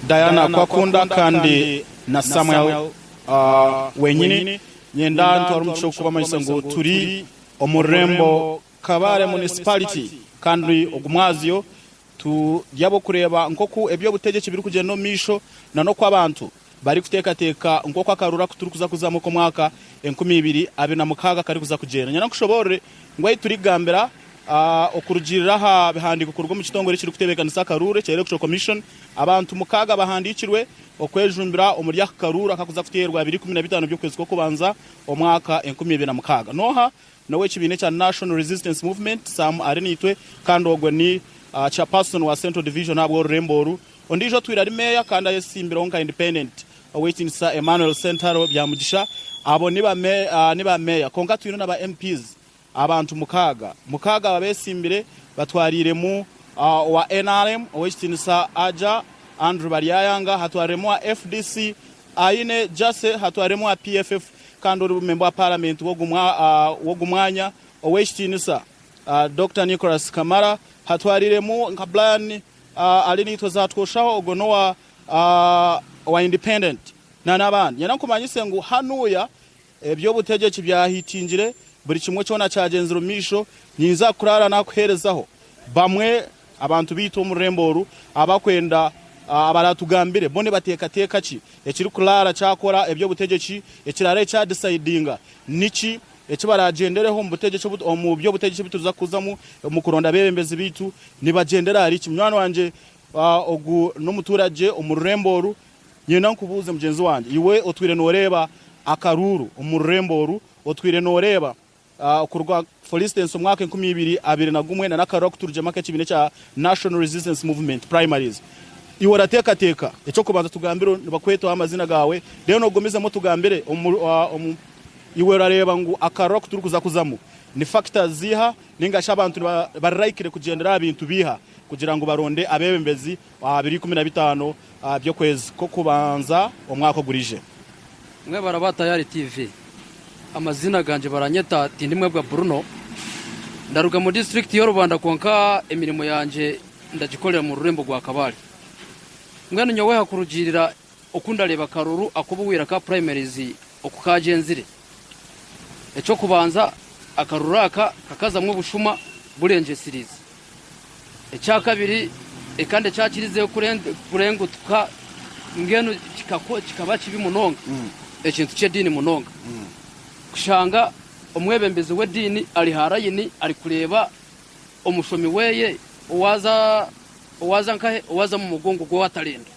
Diana Kwakunda kandi na Samuel wenyini. Nyenda ntware omugisha ogu kubamanyisa ngu turi omu rurembo Kabale Municipality kandi ogu mwazyo turi ab'okureeba nk'oku eby'obutegyeki birikugyenda omu maisho na n'oku abantu barikuteekateeka nk'oku akaruru aku turikuza kuzamu ak'omwaka 2026 karikuza kugyenda. Nyenda nkushoboorore ngu ahi turikugambira okurugiirira aha bihandiiko kuruga omu kitongore ekirikutebeekanisa akaruuru ekya Electoral Commission, abantu mukaaga bahandiikirwe okwejumbira omuri aka karuuru akakuza kuteerwa 2015 by'okwezi kw'okubanza omwaka 2006. N'oha? N'ow'ekibiina ekya National Resistance Movement, Sam Arinaitwe kandi ogwo ni Chairperson wa Central Division ahabw'orurembo oru. Ondiijo otwire ari meeya kandi ayesimbireho nka Independent, Owekitinisa Emmanuel Sentaro Byamugisha. Abo ni ba meeya kwonka twine na ba MPs abantu mukaaga. Mukaaga aba abeesimbire batwariiremu owa nrm, Owekitinisa Aja Andrew Baryayanga, hatwariremu owa FDC, Aine Jase, hatwariremu owa PFF kandi ori memba wa Paramenti w'ogu mwanya, Owekitinisa Dokita Nicholas Kamara, hatwariremu nka Brian Ali naitwe zatwoshaho ogwo n'owa owa Independent na n'abandi. Nyenda nkumanyise ngu hanuya eby'obutegyeki byahitingire, buri kimwe kyona kyagyenzire omu maisho. Ninza kuraara nakuheerezaho bamwe abantu baitu omu rurembo oru abakwenda abaratugambire bo nibateekateeka ki ekirikuraara kyakora eby'obutegyeki, ekiraare kyadisaidinga niki Eki baraagyendereho omu butegyeki obu, omu by'obutegyeki ebi turikuza kuzamu omu kuronda abeebembezi baitu, nibagyendera ahari ki? Munywani wangye, ogu n'omutuuragye omu rurembo oru. Niinyenda nkubuuze mugyenzi wangye, iwe otwire nooreeba akaruuru omu rurembo oru, otwire nooreeba okuruga for instance omwaka 2021 n'akaruuru aku turugyemu ak'ekibiina ekya National Resistance Movement primaries, iwe orateekateeka? Eky'okubanza tugambire nibakwetaho amaziina gaawe, then ogumizemu otugambire omu, omu. Iwe orareeba ngu akaruru aku turikuza kuzamu ni factors ziiha ninga shi abantu bari likely kugyendera aha bintu biiha kugira ngu baronde abebembezi aha biro 15 by'okwezi kw'okubanza omwaka ogurije? Mwebare aba Tayari TV. Amaziina gangye baranyeta Tindimwebwa Bruno. Ndaruga mu disiturikiti y'Orubanda kwonka emirimo yangye ndagikorera mu rurembo rwa Kabale. Mbwenu nyowe hakurugiirira Oku ndareeba akaruru ak'obuhwera aka primaries oku kaagyenzire. Eky'okubanza akaruru aka kakazamu obushuma burengyesiriize. Ekyakabiri kandi ekyakirizeyo kurengutuka mbwenu kikaba kibi munonga ekintu ky'ediini munonga. Kushanga omwebembezi w'ediini ari ha rayini arikureeba omushomi weye owaaza nkahe owaaza omu mugongo gw'owatarenda.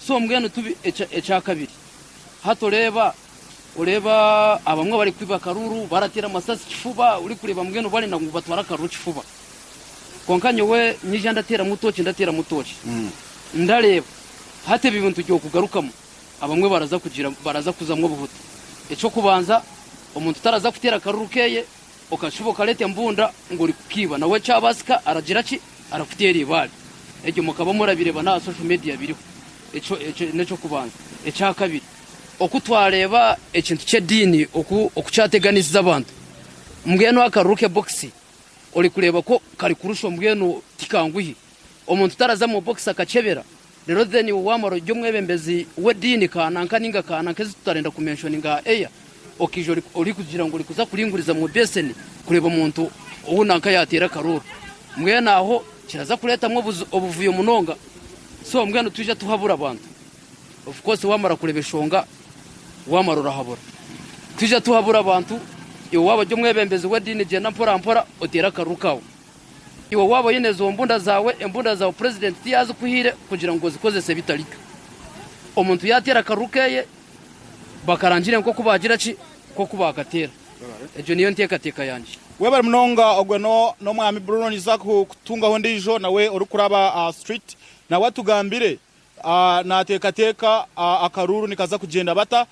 So mbwenu tubi ekyakabiri hati oreeba oreeba abamwe barikwiba akaruru barateera amasasi kifuba orikureeba mbwenu barenda ngu batware akaruru kifuba kwonka nyowe nyija ndateeramu tooki ndateeramu tooki ndareeba hati ebi bintu byokugarukamu abamwe baraza kugira baraza kuzamu obuhuta ekyokubanza omuntu taraza kuteera akaruru keye Okashuba okareeta embunda ngu orikukiiba nawe kyabaasika aragira ki? Arakuteera eibaare. Egyo mukaba murabireeba n'aha social media biriho. Ekyo ekyo n'eky'okubanza. Ekyakabiri, oku twareeba ekintu ky'ediini oku oku kyateganisize abantu, mbwenu akaruru k'ebokisi orikureeba ku karikurushwa mbwenu tikanguhi. Omuntu taraza mu bokisi akakyebera reero then iwe waamara ori omwebembezi w'ediini kananka ninga kananka ezi tutarenda ku menshoninga aha air, Okaija orikugira ngu orikuza kuringuriza omu beseni kureeba omuntu ou nanka yaateera akarooro. Mbwenu aho kiraza kureetamu obuvuyo munonga. So mbwenu twija tuhabure abantu. Of course waamara kureeba eshonga waamara orahabura. Twija tuhabure abantu, iwe waaba ori omwebembezi w'ediini gyenda mpora mpora oteere akaruru kaawe. Iwe waaba oine ezo mbunda zaawe, embunda zaawe purezidenti tiyaazikuhaire kugira ngu ozikozese ebitaribyo. Omuntu yaateera akaruru keeye. Bakarangire nk'oku baagira ki? Nk'oku baakateera. Egyo niyo nteekateeka yangye. Webare munonga ogwe n'omwami Bruno niza kutungaho ondiijo nawe orikuraba aha street nawe atugambire nateekateeka akaruuru nikaza kugyenda bata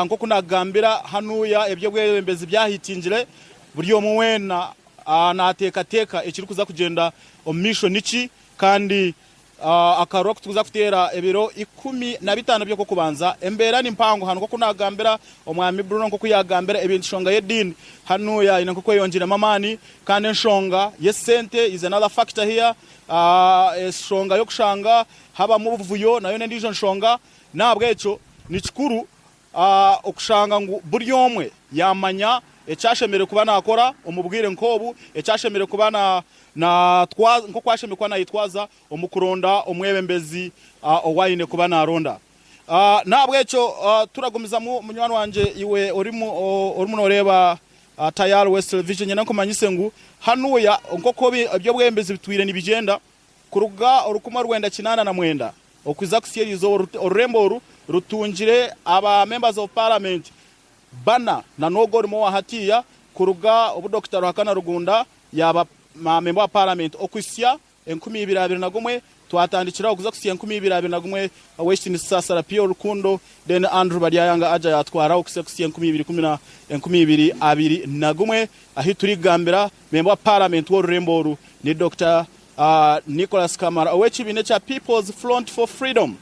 nkoku nagambira hanuya ebyobwebembezi byahitingire buri omwe weena nateekateeka ekirikuza kugyenda omu maisho niki kandi. Akaruru aku turikuza kuteera ebiro 15 by'Okwokubanza. Embeera ni mpango hanu nk'oku naagambira Omwami Bruno nk'oku yaagambira ebintu enshonga y'ediini hanuya eine nk'okweyongyeremu amaani kandi enshonga y'esente is another factor here. Enshonga y'okushanga habamu obuvuyo nayo n'endiijo nshonga. N'ahabw'ekyo ni kikuru Okushanga ngu buri omwe yaamanya eki ashemereire kuba naakora omu bwire nk'obu, eki ashemereire kuba naatwaza, nk'oku ashemereire kuba naayetwaza omu kuronda omwebembezi ou aine kuba naaronda. N'ahabw'ekyo turagumizamu munywani wangye iwe orimu nooreeba Tayari West Television, nyenda nkumanyise ngu hanuya nk'oku eby'obwebembezi bitwire nibigyenda, Kuruga orukumi 989 okuza kuhitsya eri izooba orurembo oru rutungire aba Members of Parliament bana na n'ogwo orimu owa hatiiya kuruga obu Dokita Ruhakana Rugunda yaaba Member wa Parliament okuhitsya 2021 twatandikira aho kuza kuhitsya 2021 Ow'ekitiinisa Sarapio Rukundo then Andrew Baryayanga aja yatwaraho okuhitsya kuhitsya 2021 ahi turikugambira Memba wa Paramenti w'orurembo oru ni Dokita Nicholas Kamara ow'ekibiina ekya People's Front for Freedom.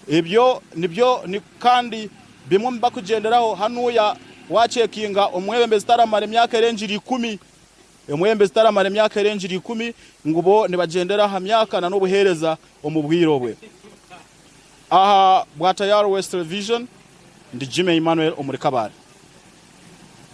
Ebyo nibyo kandi bimwe omu bakugyenderaho hanuya wacekinga omwebembezi taramara emyaka erengire ikumi omwebembezi taramara emyaka erengire ikumi ngu bo nibagyendera aha myaka na n'obuheereza omu bwire obwe. Aha bwa Tayaro West Television ndi Jimmy Emmanuel omuri Kabale.